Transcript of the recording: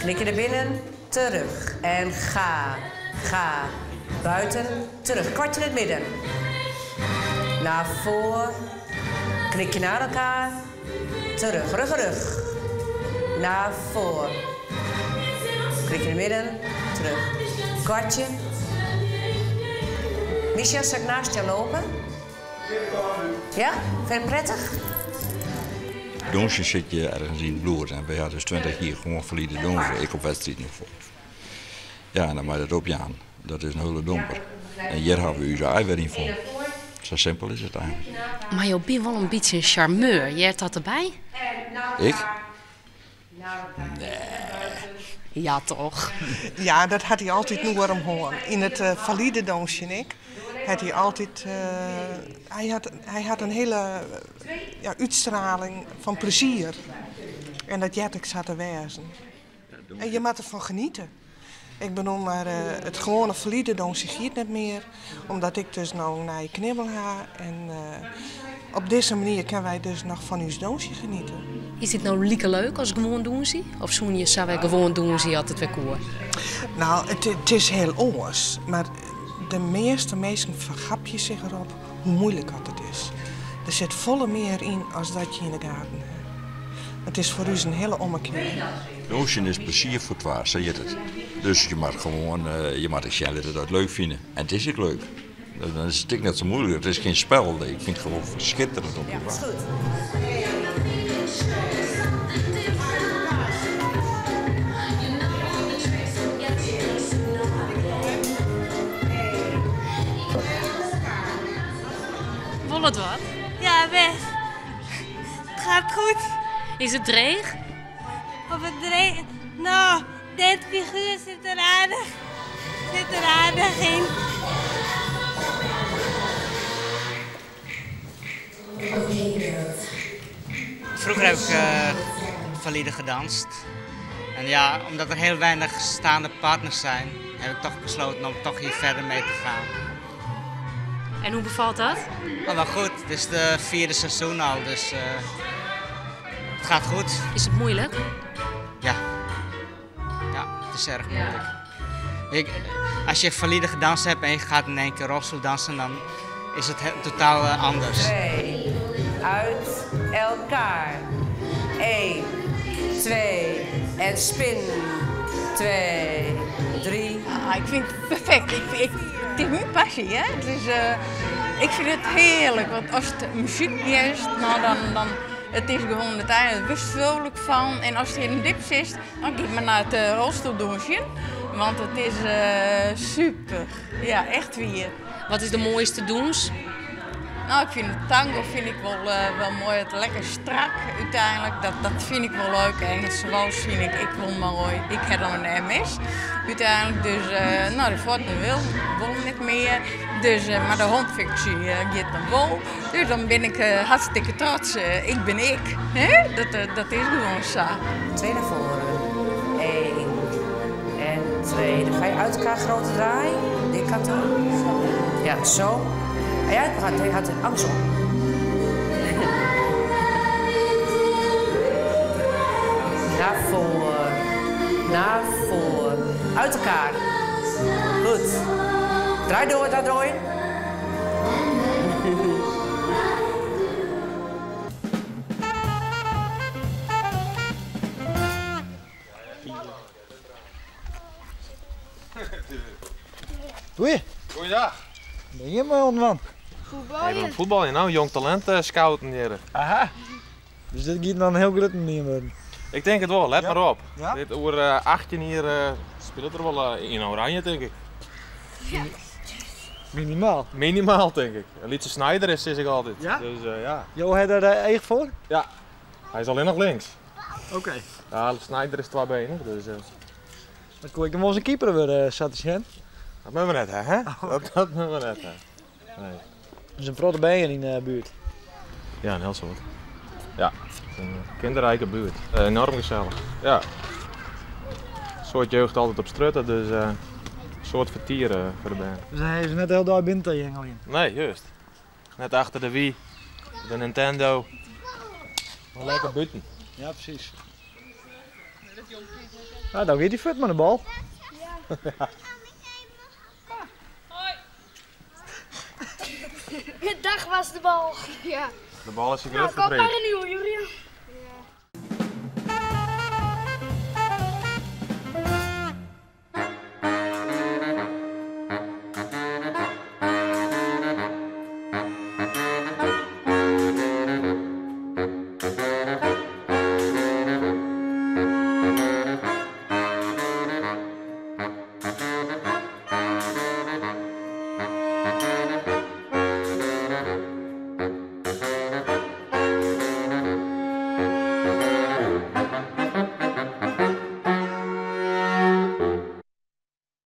Knikje naar binnen, terug. En ga, ga. Buiten, terug. Kwartje in het midden. Naar voor. Knikje naar elkaar. Terug, rug, rug. Naar voor. Knikje in het midden, terug. Kwartje. Michel, zal ik naast jou lopen? Ja? Vind je het prettig? Dûnsjen sit je ergens yn it bloed en wy ha dus 20 jier gewoan falide dûnse, ek op wedstriden bijvoorbeeld. Ja, en dan mei dat opjaan. Dat is in hiele domper. En hjir hawwe we ús aai wer yn fûn. Sa simpel is it eigentlik. Mar jo binne wol in bytsje in charmeur, heart dat derby? Ik? Nee. Ja toch? Ja, dat hat hy altyd enoarm hân. Yn it falide dûnsjen ek hat hy altyd, hy hat, hy hat in hiele, ja, útstraling fan plezier. En dat heart ek sa te wêzen. En je moatte derfan geniete. Ik bedoel, mar it gewoane falide dûnsjen giet net mear, omdat ik dus no in nije knibbel ha. En op dizze manier kinne wy dus noch fan ús dûnsjen geniete. Is dit no like leuk as gewoan dûnsje? Of soene je sa wer gewoan dûnsje as it wer koe? No, it is hiel oars. Mar de measte minsken fergapje sich derop hoe moeilik dat it is. Der sit folle mear yn as dat je yn de gaten ha. It is foar ús in hiele ommekear. Dûnsjen is plezier foar twa, sa hjit it. Dus je moatte gewoan, je moatte sjen litte dat it leuk fine. En it is ek leuk. Dan is it ek net sa moeilik. It is gjin spel. Ik fyn it gewoan skitterend om te dwaan. Wol it wat? Ja, best. It gaat goed. Is it dreech? Of it dreech? No, dit figuer sit der aardich, sit der aardich yn. Vroeger heb ik valide gedanst. En ja, omdat er heel weinig staande partners zijn, heb ik toch besloten om toch hier verder mee te gaan. En hoe befalt dat? Oh, wel goed. Het is de vierde seizoen al, dus het gaat goed. Is it moeilik? Ja. Ja, het is erg moeilijk. Ik, als je valide gedanst hebt en je gaat in één keer rolstoel dansen, dan is het totaal anders. 2, uit elkaar. 1, 2 en spin. 2, 3. Ah, ik vind het perfect. Het is mijn passie, hè? Dus, ik vind het heerlijk, want as de muzyk hearst, nou dan, dan, it is gewoan uiteindlik wurdst vrolijk fan. En as it yn in dip sitst, dan giet men nei it rolstoeldûnsjen, want it is super. Ja, echt wier. Wat is de moaiste dûns? Nou, ik fyn de tango fyn ik wol, wol moai. It lekker strak úteinlik, dat fyn ik wol leuk. En it wals fyn ik ek wol moai. Ik ha dan in MS úteinlik, dus no, de fuotten wol net mear. Dus, mar de hândfunksje giet noch wol. Dus dan bin ik hartstikke trots. Ik bin ik. Hè? Dat is gewoan sa. 2 naar voren. 1 en 2. Dan ga je uit elkaar grote draai. Die kant op. Ja, zo. En jij gaat het andersom. Naar voren. Naar voren. Uit elkaar. Goed. Draai door, draai door. Goeie. Goeiedag. Ben je maar man? Voetbaljen. Even voetbaljen, nou, jong talent scouten hier. Aha. Dus dit giet dan in hiel grut manier wurden? Ik tink it wol, let Ja. mar op. Ja? Dit oer 18 jier spilet er wol yn Oranje, tink ik. Ja. Minimaal. Minimaal, tink ik. In lytse Sneijder is, sis ik altyd. Ja? Dus ja. Jo ha der each foar? Ja. Hy is allinnich links. Oké. Ja, Sneijder is twabenich, dus. Dan koe ik dan wol ris in keeper wurde, sa te sjen. Dat moatte we net ha, hè? Dat moatte we net ha. Nee. Der is in protte bern yn de buert. Ja, in hiel soad. Ja, it is in kinderrijke buert. Enorm gesellich. Ja. In soad jeugd altyd op strjitte, dus in soad fertier foar de bern. Dus hy is net de hiele dei binnen te jingeljen? Nee, juist. Net achter de Wii, de Nintendo. Maar lekker bûten. Ja, presys. Ja, dan giet dy fuort mei de bal. Ja. Dag was de bal. Ja. De bal is een Nou, grote koop maar vriend. een nieuwe, Julian.